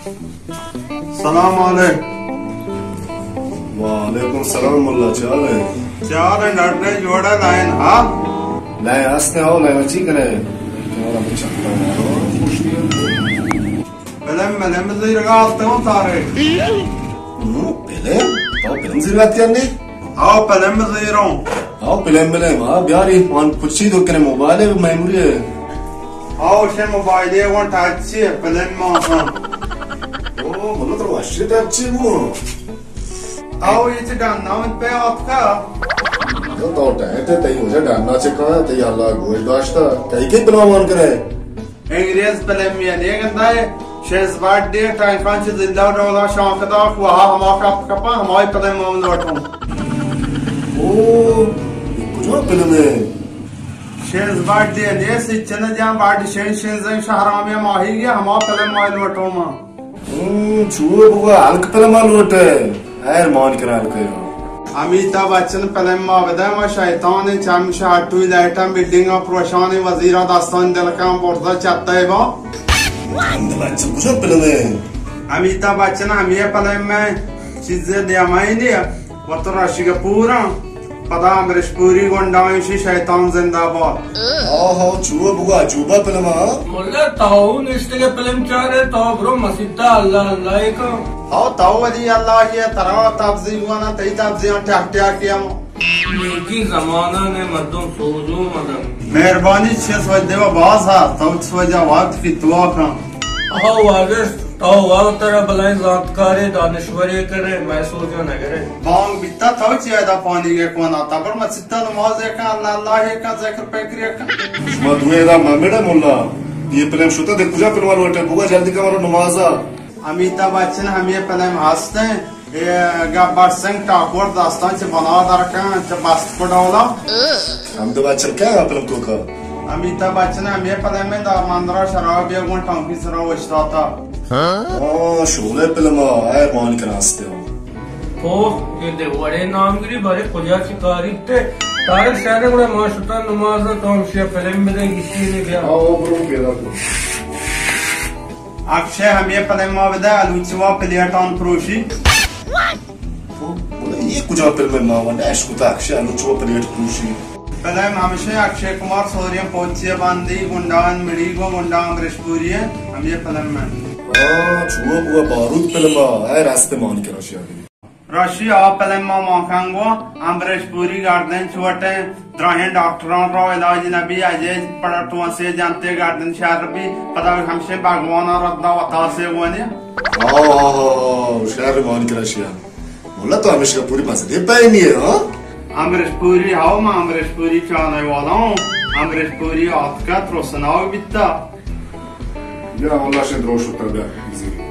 سلام علیکم۔ وعلیکم سلام ملا، چے حال اِنت؟ چے حال اِنت ڈاکٹر، جوڑ ئے؟ لائن ھا؟ لائن ھست اِنت، او لائن چی کن ئے؟ کیمرہ بچکتا مارو۔ پلم، پلم زیرگا ھست اوں سارے۔ ھوں، پلم؟ تو پلم زیرگا ھست ئے؟ ھاؤ، پلم زیروں۔ ھاؤ، پلم، پلم، ھاں، بیاری، من پچی دور کنے موبائل ئے، میموری ئے۔ ھاؤ، شے موبائل ئے، وان ٹچ ئے، پلم ما ھاں۔ او، مطلب تو وشی ٹچ ئے بو۔ ھاؤ، اے چے ڈنا من پہ آتکا۔ تو، تو ٹینٹ ئے، تئی وجہ ڈنا چکا، تئی اللہ گوش داشتا، کئی کئی پلم مان کرے؟ انگریز پلم یا نیگندہ ئے، شینز باڈ دے، ٹائفان چہ زندہ ڈولا شانک دا، کوہا ھما کپ کپا، ھمائی پلم ھم لوٹوں۔ او، اے کجا پلم ئے؟ شینز باڈ دے نے، سچن جان باڈ شین، شینز شہرام یا ماہی گیا، ھما پلم مائی لوٹوں ما۔ ھوں، چو بگا ھلک پلم لوٹ ئے۔ ھیر مان کرا ھلک ئے۔ امیتابھ بچن پلم ما بدے، ما شیطان ایں، چمش ھٹوئی لائٹاں بلڈنگاں پروشان ایں، وزیرا دستان دلکاں برزا چتہ با۔ امیتابھ بچن کجا پلم ئے؟ امیتابھ بچن ھمے پلم ئے، چیزے دیمائی نی، وت رشی گپوراں، پدا امریش پوری گنڈائیں شی شیطان زندہ باد۔ ھاؤ، ھاؤ، چو بگا، چوبا پلم ھا؟ ملا، تاؤ نشتگے پلم چارے، تاؤ برو مسیتا اللہ اللہ ئے کن۔ ھاؤ، تاؤ ولی اللہ ئے، ترا تبزی گوانا، تئی تبزیاں ٹھک ٹھک کیا۔ نیکی زمانہ نے مردم سوجو مدن۔ مہربانی، چیز وجہ دیوا باز ھا، تاؤ چیز وجہ وقت فتوا کن۔ ھاؤ، واجہ، تاؤ وقت را بلائیں زانتکارے، دانشورے کرے، مئے سوجا نگرے۔ بانگ بیتا، تاؤ چی ادا پانی گے کوانا، تبر مسیتا نماز ئے کن، اللہ اللہ ئے کن، ذکر پکر ئے کن۔ شما دوئیں ادا مہ مڑے ملا، اے پلم شتا دے، کجا پلم لوٹے، بگا جلدی کن، مرو نمازا۔ امیتابھ بچن ھمے پلم ھست ایں، اے گبر سنگھ ٹاکور دستان چہ بنا درکن، چہ بست کو ڈولا۔ امیتابھ بچن کیا پلم تو کا؟ امیتابھ بچن ھمے پلم ئے، دا مندرا شراب یا گون ٹانکی سرا وشتاتا۔ ھاں، شولے پلم ھا، ھیر مان کرا ھست اوں۔ اوہ، اے دے وڑے نامگری، بارے کجا چی کاری تے؟ طارق شہر گڑا ما شتا نماز، تو ھمشی پلم بدے، گشتی نے بیا۔ ھاں، او برو پیدا کو۔ اکشے ھمے پلم ما بدے، الوچوا پلیٹان پروشی۔ تو بولے، اے کجا پلم ما ونڈا اشکتا، اکشے الوچوا پلیٹ پروشی؟ پلم ھمشے، اکشے کمار سوریا پوچی بندی، گنڈان مڑی گو، گنڈان امریش پوری ئے، ھمے پلم ئے۔ ھاں، چو بگا بارود پلم ھا، اے راستے مان کرا شیا۔ راشی آ پلم ما ماکانگو، امریش پوری گردن چوٹیں، دراہیں ڈاکٹراں را علاج نبی، اجے پڑا ٹوانسے جنتے گردن شر بی، پدا ھمشے بھگوانا ردا وتاسے گونے۔ ھاں، ھاں، ھاں، ھاں، شر مان کرا شیا۔ مولا تو امریش پوری مزنیں پیمی ئے، ھاں؟ امریش پوری، ھاؤ، ما امریش پوری چانے والا اوں۔ امریش پوری آتکا ترسناک بیتا۔ بیا، مولا شے دروش شتا، بیا، بزیر۔